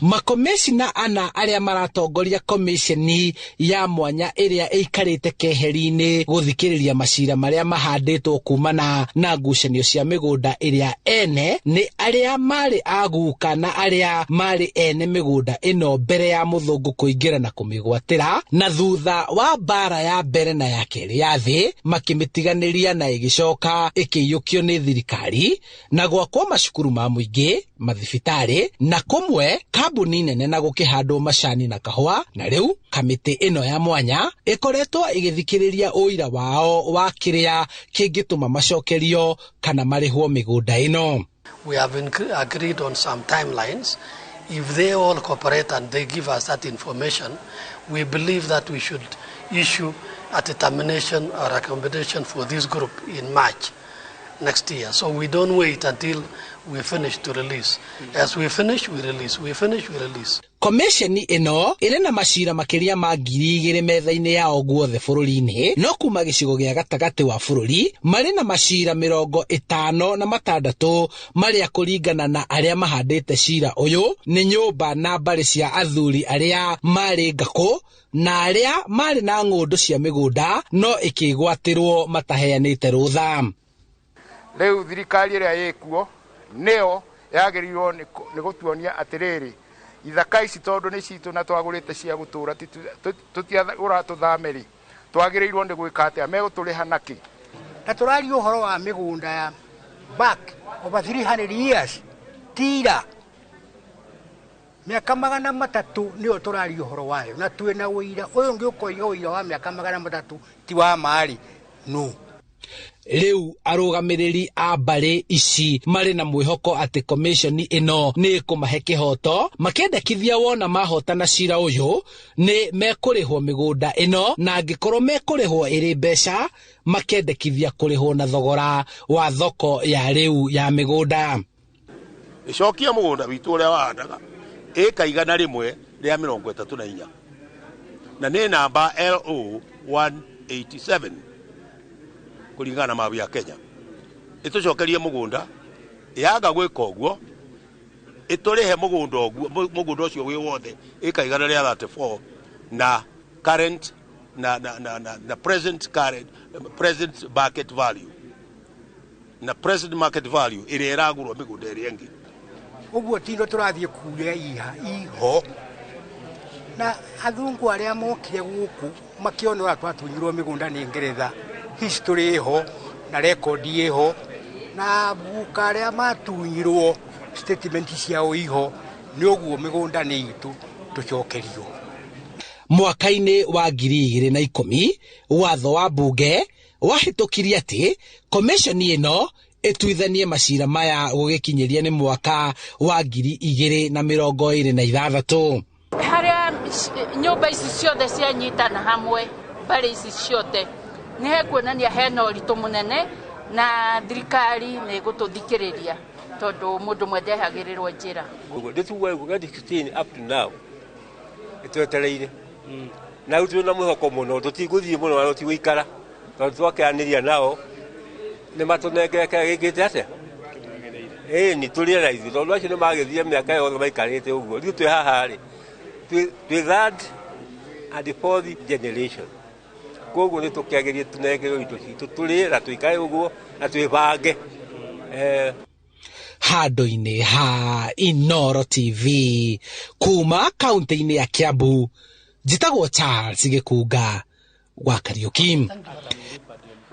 Makomĩcina ana arĩa maratongoria komĩceni ya mwanya ĩrĩa ĩikarĩte keheri-inĩ gũthikĩrĩria macira marĩa mahandĩtwo kumana na ngucanio cia mĩgũnda ĩrĩa ene nĩ arĩa marĩ aguka na arĩa marĩ ene mĩgũnda ĩno mbere ya mũthũngũ kũingĩra na kũmĩgwatĩra, na thutha wa mbara ya mbere na ya kerĩ ya thĩ makĩmĩtiganĩria na ĩgĩcoka ĩkĩiyũkio nĩ thirikari na gwakwo macukuru ma mũingĩ, mathibitarĩ na kũmwe kambuni nene na gũkĩhandwo macani na kahũa. Na rĩu kamĩtĩ ĩno ya mwanya ĩkoretwo ĩgĩthikĩrĩria ũira wao wa kĩrĩa kĩngĩtũma macokerio kana marĩhwo mĩgũnda ĩno. We have agreed on some timelines. If they all cooperate and they give us that information, we believe that we should issue a determination or recommendation for this group in March next year. So we don't wait until we finish to release. As we finish, we release. We finish, we release. Komĩceni ĩno ĩrĩ na macira makĩria ma 2000 metha-inĩ yao guothe bũrũri-inĩ, no kuma gĩcigo gĩa gatagatĩ wa bũrũri marĩ na macira 56 marĩa kũringana na arĩa mahandĩte cira ũyũ nĩ nyũmba na mbarĩ cia athuri arĩa marĩ ngakũ na arĩa marĩ na ng'ũndũ cia mĩgũnda no ĩkĩgwatĩrwo mataheanĩte rũtha. Rĩu thirikari ĩrĩa ĩkuo nĩyo yagĩrĩirwo nĩ gũtuonia atĩrĩrĩ, ithaka ici tondũ nĩ citũ na twagũrĩte cia gũtũra, tũtiagũra tũthame rĩ, twagĩrĩirwo nĩ gwĩka atĩa, megũtũrĩha nakĩ? Na tũraria ũhoro wa mĩgũnda ya back over 300 years, tira mĩaka 300 nĩyo tũraria ũhoro wayo, na twĩna ũira ũyũ ũngĩ ũkoiga ũira wa mĩaka 300 ti wa marĩ no. Rĩu arũgamĩrĩri a mbarĩ ici marĩ na mwĩhoko atĩ komĩconi ĩno nĩ ĩkũmahe kĩhoto, makĩendekithia wona mahotana cira ũyũ nĩ mekũrĩhwo mĩgũnda ĩno, na angĩkorwo mekũrĩhwo ĩrĩ mbeca makendekithia kũrĩhwo na thogora wa thoko ya rĩu ya mĩgũnda. Ĩcokie mũgũnda witũ ũrĩa wahandaga ĩka 134 na nĩ namba LO 187 kũringana na mabu ya Kenya. Ĩtũcokerie mũgũnda, yaga gwĩka ũguo ĩtũrĩhe mũgũnda ũguo, mũgũnda ũcio wĩ wothe ĩka 134 na current na, na, na, na, na present current, present market value na present market value ĩrĩa ĩragũrwo mĩgũnda ĩrĩa ĩngĩ. Ũguo tindo tũrathiĩ kuria iha iho na athungu arĩa mokire gũkũ makĩona ũrĩa twatunyirwo mĩgũnda nĩ Ngeretha, history ĩho na record ĩho, na guka arĩa matunyirwo statement ciao iho, nĩ ũguo mĩgũnda nĩ itũ tũcokerio. Mwaka-inĩ wa 2010 watho wa bunge wahĩtũkirie atĩ komĩconi ĩno ĩtuithanie macira maya gũgĩkinyĩria nĩ mwaka wa 2026. Harĩa nyũmba ici ciothe cianyitana hamwe, mbarĩ ici ciothe, nĩ hekuonania hena ũritũ mũnene na thirikari nĩ ĩgũtũthikĩrĩria tondũ mũndũ ũmwe ndehagĩrĩrwo njĩra. Ndĩtuga 2016 up to now ĩtwetereire na rĩu twĩna mwĩhoko mũno, tũtigũthiĩ mũno na tũtigũikara tondũ twakĩanĩria nao nĩ matũnengere kĩrĩa gĩkĩte atĩa ĩĩ nĩ tũrĩe na ithuĩ tondũ acio nĩ magĩthire mĩaka yothe maikarĩte ũguo. Rĩu twĩ haha rĩ, twĩ third and fourth generation, koguo nĩ tũkĩagĩrie tũnengerwo indo citũ tũrĩe na tũikare ũguo na twĩbange. Handũ-inĩ ha Inooro TV kuma kaunti-inĩ ya Kiambu, njĩtagwo Charles Gĩkunga wa Kariuki.